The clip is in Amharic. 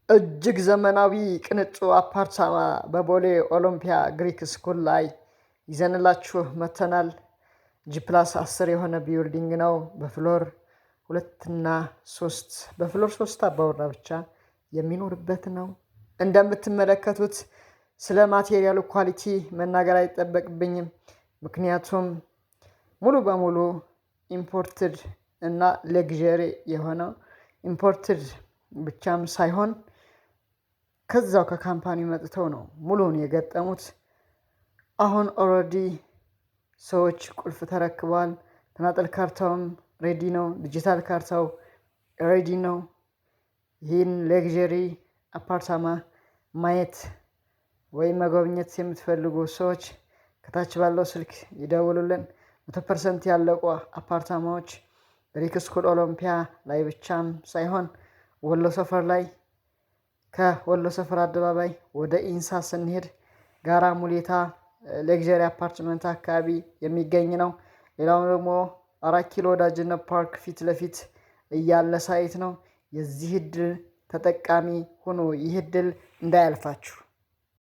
እጅግ ዘመናዊ ቅንጡ አፓርታማ በቦሌ ኦሎምፒያ ግሪክ ስኩል ላይ ይዘንላችሁ መተናል። G+10 የሆነ building ነው። በ floor ሁለትና ሶስት፣ በ floor ሶስት አባወራ ብቻ የሚኖርበት ነው። እንደምትመለከቱት ስለ material ኡ quality መናገር አይጠበቅብኝም። ምክንያቱም ሙሉ በሙሉ imported እና luxury የሆነው፣ imported ብቻም ሳይሆን ከዛው ከ company መጥተው ነው ሙሉውን የገጠሙት። አሁን already ሰዎች ቁልፍ ተረክበዋል። ተናጠል ካርታውም ready ነው። ዲጂታል ካርታው ready ነው። ይህን luxury አፓርታማ ማየት ወይም መጎብኘት የምትፈልጉ ሰዎች ከታች ባለው ስልክ ይደውሉልን። 100% ያለቁ አፓርታማዎች ግሪክ ስኩል ኦሎምፒያ ላይ ብቻም ሳይሆን ወሎ ሰፈር ላይ፣ ከወሎ ሰፈር አደባባይ ወደ ኢንሳ ስንሄድ ጋራ ሙሌታ luxury አፓርትመንት አካባቢ የሚገኝ ነው። ሌላው ደግሞ 4 ኪሎ ወዳጅነት ፓርክ ፊት ለፊት እያለ site ነው። የዚህ እድል ተጠቃሚ ሁኑ። ይህ እድል እንዳያልፋችሁ።